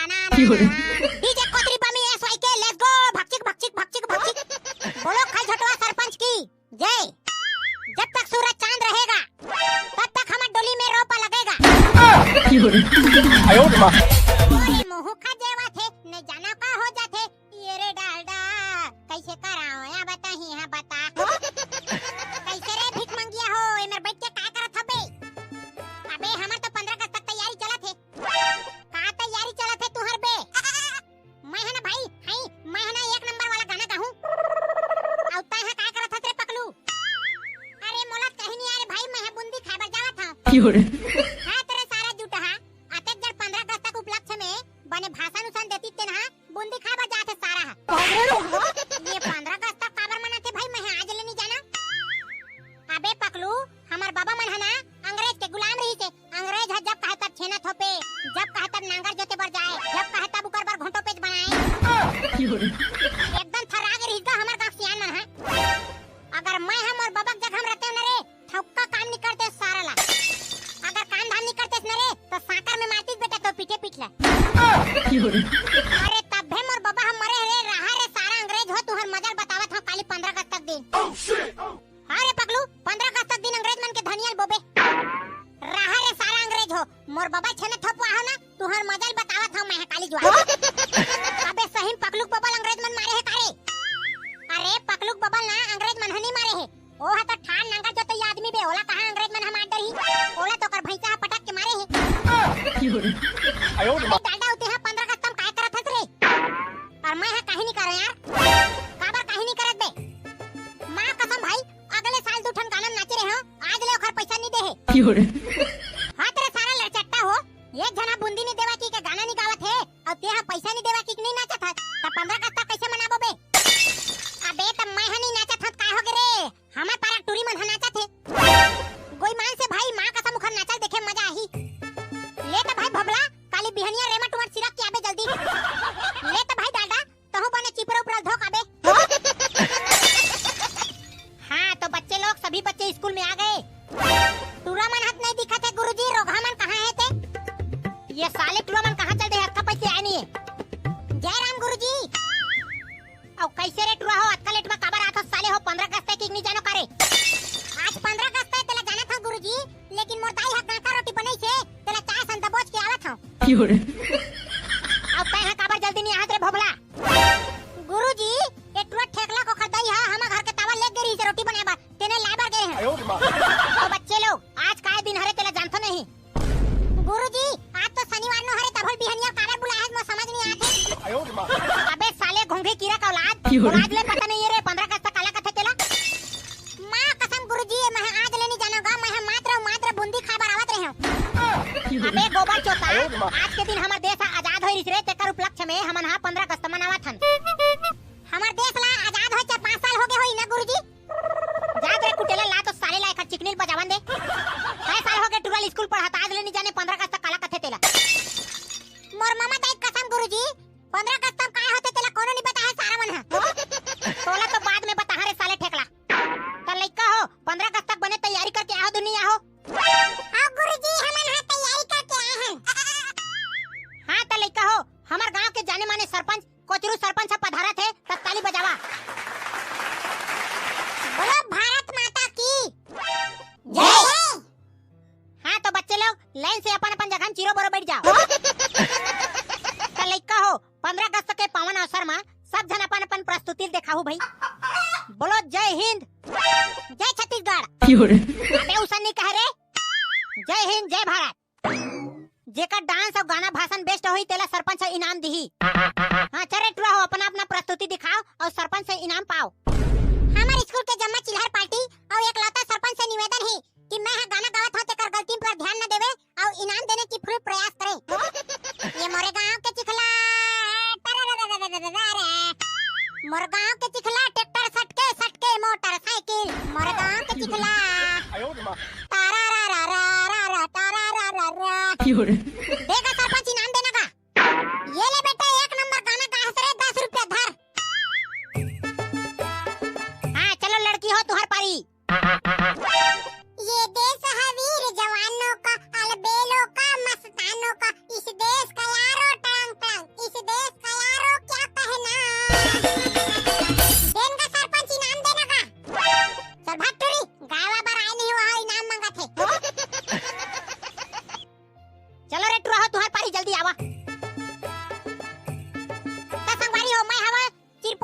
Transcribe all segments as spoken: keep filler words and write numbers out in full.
DJ कोतरी बमी S Y के, let's go। भक्चिक भक्चिक भक्चिक भक्चिक। बोलो खल झटवा सरपंच की जय। जब तक सूरज चांद रहेगा, तब तक हमर डोली में रोपा लगेगा। अरे मुंह खा जेवा थे, न जाना का हो जाथे। ये रे डालडा, कैसे कराओ या बताही, हाँ बता। कैसे रे भीख मंगिया हो, एमेर बैठ के का करत हबे? अबे हमर तो पंद्रह अगस्त तक तैयारी चलत हे। का तैयारी चलत हे तुहर बे? मैं है ना भाई, हाई, मैं है ना एक नंबर वाला गाना गाहूं। अउ तै हा का करत हस रे पकलू? अरे मोला कहीं नहीं, अरे भाई, मैं हा बूंदी खाए बर जावत हूं। हाँ तेरे सारा जुट हा, अतेक जड़ पंद्रह अगस्त तक उपलक्ष्य में बने भाषण उसन देती तेन हा बूंदी खाए बर जात हे सारा हा। ये पंद्रह अगस्त तक काबर मनाथे भाई, मैं हा आज ले नहीं जाना। अबे पकलू, हमर बाबा मन ह ना अंग्रेज के गुलाम रहिस हे। अंग्रेज ह जब कहे तब छेना थोपे, जब कहे तब नांगर जोते बर जाए, जब कहे तब उकर बर घोंटो पेच बनाए। एकदम थर्रा गे रहिस गा हमर गांव सियान मन ह। अगर मैं ह मोर बाबा के जगह म रहते न रे, ठौका काम नहीं करते सारा ला। अगर काम धाम नहीं करते न रे, तो साकर में मारतीस बेटा तो पीठे पीठ ला। अरे तब भी मोर बाबा ह मरे हरे, रहा रे सारा अंग्रेज हो, तुहर मजल बतावत हूँ काली पंद्रह अगस्त तक दिन। हाँ रे पगलू, पंद्रह अगस्त तक दिन अंग्रेज मन के धनियल बोबे। रहा रे सारा अंग्रेज हो, मोर बबा छेने थोपवा हो ना, तुहर मजल बतावत हूँ मैं हा काली जुआ। अबे सही म पकलू के बबल अंग्रेज मन मारे हे का रे? अरे पकलू के बबल ना अंग्रेज मन ह नहीं मारे हे, ओ हा तो ठाड़ नांगर जोतइया आदमी बे, ओला कहाँ अंग्रेज मन ह मार डरही? ओला तो ओकर भैंसा ह पटक के मारे हे। अबे डालडा उते हा पंद्रह अगस्त म काय करत हस रे? और मैं हा काहे नहीं करो यार, काबर काहे नहीं करत बे? माँ कसम भाई, अगले साल दू ठन गाना नाचे रहे हो, आज ले ओखर पैसा नहीं दे हे। हाँ तेरे सारा लड़चट्टा हो, एक झन हा बूंदी नहीं देवा की के गाना नहीं गावत हे, और ते हा पैसा नहीं देवा की के नहीं नाचत हस, त पंद्रह अगस्त कैसे मनाबो बे? अबे त मैं हा नहीं नाचत हूँ, काय हो गे रे? हमर पारा टूरी मन हा नाचत हे। गोईमान से भाई, माँ कसम उखर नाचल देखे मजा आही। ले त भाई भोबला, काली बिहनिया रेमा टुमर सिरक के आबे जल्दी। ले त भाई डालडा, तहूँ बने चिपरा उपरा धोक आबे। हाँ, तो बच्चे लोग, सभी बच्चे स्कूल में आ गए। टुरा मन हा त नहीं दिखत हे गुरुजी, रोगहा मन कहाँ हे ते? ये साले टुरा मन कहाँ चल दे, अतका पैसे आए नहीं है। जय राम गुरुजी। अउ कैसे रे टुरा हो, अतका लेट में काबर आत हो साले हो, पंद्रह अगस्त हे कि नहीं जानो का रे? आज पंद्रह अगस्त हे, तेला जानत हो गुरुजी, लेकिन मोर दाई हा गांका रोटी बनई से, तेला चाय सन दबोच के आवत हूँ। अउ तै हा काबर जल्दी नहीं आहत रे भोबला? गुरुजी, ये टुरा ठेकला कोखर दाई हा हमर घर के तावा लेग गे रहिस हे रोटी बनाए बर, तेने लाए बर गे हे। तो बच्चे लोग, आज काय दिन हरे तेला जानथो नहीं? गुरुजी, आज तो शनिवार नो हरे, तभो ले बिहनिया काबर बुलाए हे, मोर समझ नहीं आत हे। अबे साले घोंघे कीरा का औलाद, आज ले पता नहीं है रे, पंद्रह अगस्त काला कथे तेला? माँ कसम गुरुजी, मैं आज ले नहीं जानो गा, मैं मात्र अउ मात्र बूंदी खाए बर आवत रहे हूँ। अबे गोबर चोता, आज के दिन हमर देश हा आजाद होय रिहिस रे, तेकर उपलक्ष्य में हमन हा पंद्रह अगस्त मनावत हन। हमर देश ला आजाद होय चार पाँच साल हो गए होही ना गुरुजी? जा रे कुटेला, ला तो साले ला एखर चिकनी ल बजावन दे। कै साल हो गए टुरा ल स्कूल पढ़त, आज ले नहीं जाने पंद्रह अगस्त काला कथे तेला। मोर ममा दाई कसम गुरुजी, पंद्रह अगस्त म काय होथे तेला कोनो नहीं बताहे सारा मन हा। तोला तो बाद में बताहा रे साले ठेकला। त लइका हो, पंद्रह अगस्त तक बने तैयारी करके आहो दुनिया हो। हाँ गुरुजी, हमन हा तैयारी करके आए हन। हाँ त लइका हो, हमर गांव के जाने माने सरपंच कोचरू सरपंच ह पधारत हे, त ताली बजावा। बोलो भारत माता की जय। हाँ, तो बच्चे लोग लाइन से अपन अपन जगह म चिरो बोरो बैठ जाओ। त लइका हो, पंद्रह अगस्त के पावन अवसर म सब झन अपन अपन प्रस्तुति देखाहू भाई। बोलो जय हिंद, जय छत्तीसगढ़। अबे उसन नहीं कहे रे, जय हिंद, जय भारत। जेकर डांस अउ गाना भाषण बेस्ट होही, तेला सरपंच ह इनाम दिही। हाँ, चल रे टुरा हो, अपना अपना प्रस्तुति दिखाओ अउ सरपंच से इनाम पाओ। हमर स्कूल के जम्मा चिल्हर पार्टी अउ एकलौता सरपंच से निवेदन हे कि मैं ह गाना गावत हूँ, तेकर गलती पर ध्यान न देवे अउ इनाम देने की फुल प्रयास करे। ये मोरे गांव के चिखला, टरररररररररर। मोर गांव के चिखला, ट्रैक्टर सटके सटके मोटरसाइकिल। मोर गांव के चिखला। तारारारारारारा, तारारारारा। देगा सरपंच इनाम देना का? ये ले बेटा, एक नंबर गाना गाहस रे, दस रुपया धर। हाँ, चलो लड़की हो, तुहर पारी। ये देश है वीर जवानों का, अलबेलों का, मस्तानों का, इस देश का यारो टांग टांग।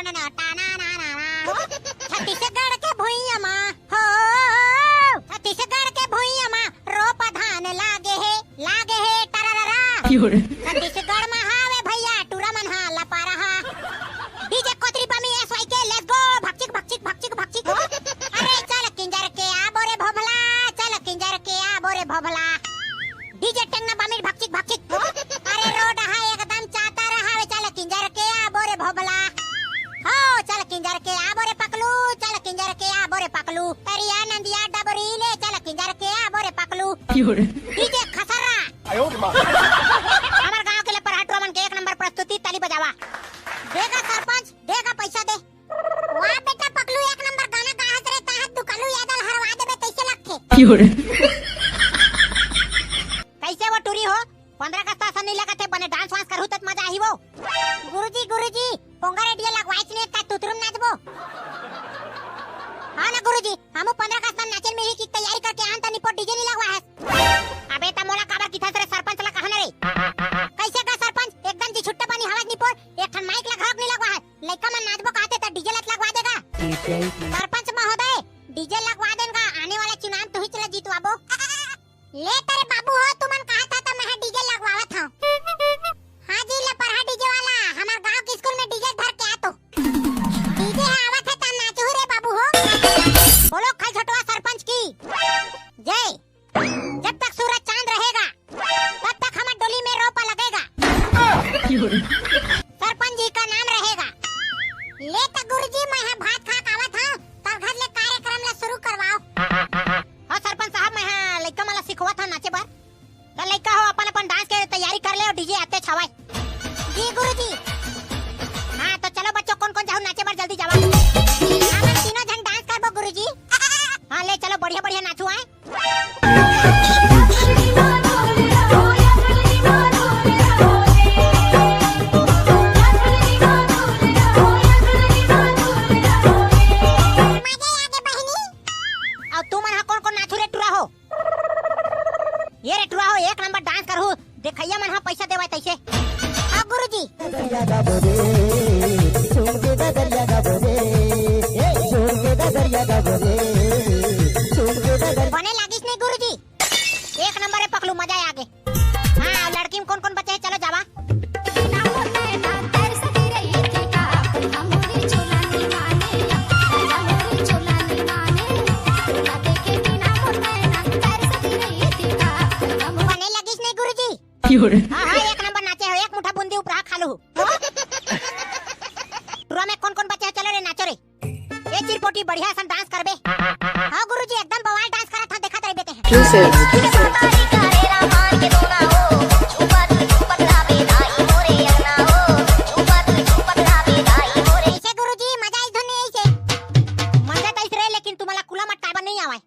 टना ना, टना ना ना ना। छत्तीसगढ़ के भुइयां मा, हो, छत्तीसगढ़ के भुइयां मा रोपा धान लागे हे, लागे हे, टरररा। छत्तीसगढ़ मा हावे भैया, टूरा मन हा लपा रहा। डीजे कोतरी बमी एसवाई के, let's go, भक्चिक, भक्चिक, भक्चिक, भक्चिक। अरे चल किंजर के आ बोरे भोभला, चल किंजर के आ बोरे भोभला। डीजे टेंगना बमिर भक्चिक भक्चिक। अरे रोड हा एकदम चातर हावे, चल किंजर के आ बोरे भोभला। हो चल किंजर के आ बोरे पकलू, चल किंजर के आ बोरे पकलू। तरिया नंदिया डबरी ले चल किंजर के आ बोरे पकलू। डीजे खसर्रा। हमर गांव के लपरहा टुरा मन के एक नंबर प्रस्तुति, ताली बजावा। देगा सरपंच, देगा पैसा दे। वाह बेटा पकलू, एक नंबर गाना गाहस रे, ताहत दुकालू यादल हरवा देबे तैसे लगथे। कैसे वो टूरी हो? पंद्रह अगस्त असन नहीं लगत हे, बने डांस वांस करहू तत मजा आही वो। गुरुजी, गुरुजी, पोंगा रेडियो लगवाइच नहीं का तुतरुम नाचबो? हाँ ना गुरुजी, हमू पंद्रह अगस्त नाचे में ही की तैयारी करके आन तनी पर डीजे नहीं लगवा है। अबे त मोला काबर किथस रे, सरपंच ला कहा ना रे? कैसे का सरपंच, एकदम जी छुट्टा पानी हवस नहीं पर एक ठन माइक ला घरोक नहीं लगवा है। लइका मन नाचबो कहते त डीजे लत लगवा देगा। सरपंच महोदय, डीजे लगवा देन का, आने वाला चुनाव तुही चला जीतवाबो। ले तेरे बाबू हो, तुमन कहा था त मैं डीजे लगवावत हूँ। हाँ जी, लपरहा डीजे वाला, हमार गांव के स्कूल में डीजे धर के आ तो। डीजे है आवत है त नाचू रे बाबू हो। बोलो खल छोटवा सरपंच की जय। जब तक सूरज चांद रहेगा, तब तक हमार डोली में रोपा लगेगा। सरपंच जी का नाम रहेगा। ले त गुरुजी, मैं ह भात खा के आवत हूँ, तब घर ले कार्यक्रम ला शुरू करवाओ। हाँ सरपंच साहब, मैं ह लइका मन ला सिखवत हूँ नाचे बर। हाँ, हाँ, एक नंबर नाचे हो, एक मुठा बूंदी उपरा खा लू। टुरा में कौन कौन बचे है, चलो रे, नाचो रे। ए चिरपोटी, बढ़िया सन डांस करबे। हाँ गुरुजी, एकदम बवाल डांस करत हा, देखत रहिबे ते हैं। ऐसे गुरुजी, मजा आई धुन नहीं ऐसे। मजा तो इस रहे, लेकिन तुम्हारा कुला मटकाबा नहीं आवा है।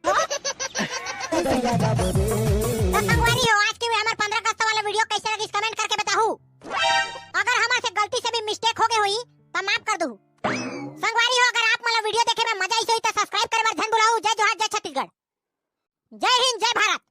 तो संगवारी हो, आज के हमारे पंद्रह अगस्त वाला वीडियो कैसे लगिस, कमेंट करके बताहू। अगर हमारे से गलती से भी मिस्टेक हो गई हुई, तो माफ कर दू। संगवारी हो, अगर आप मन ला वीडियो देखे में मजा आइस होही, तो सब्सक्राइब करे बर झन भुलाहू। जय जोहार, जय छत्तीसगढ़, जय हिंद, जय भारत।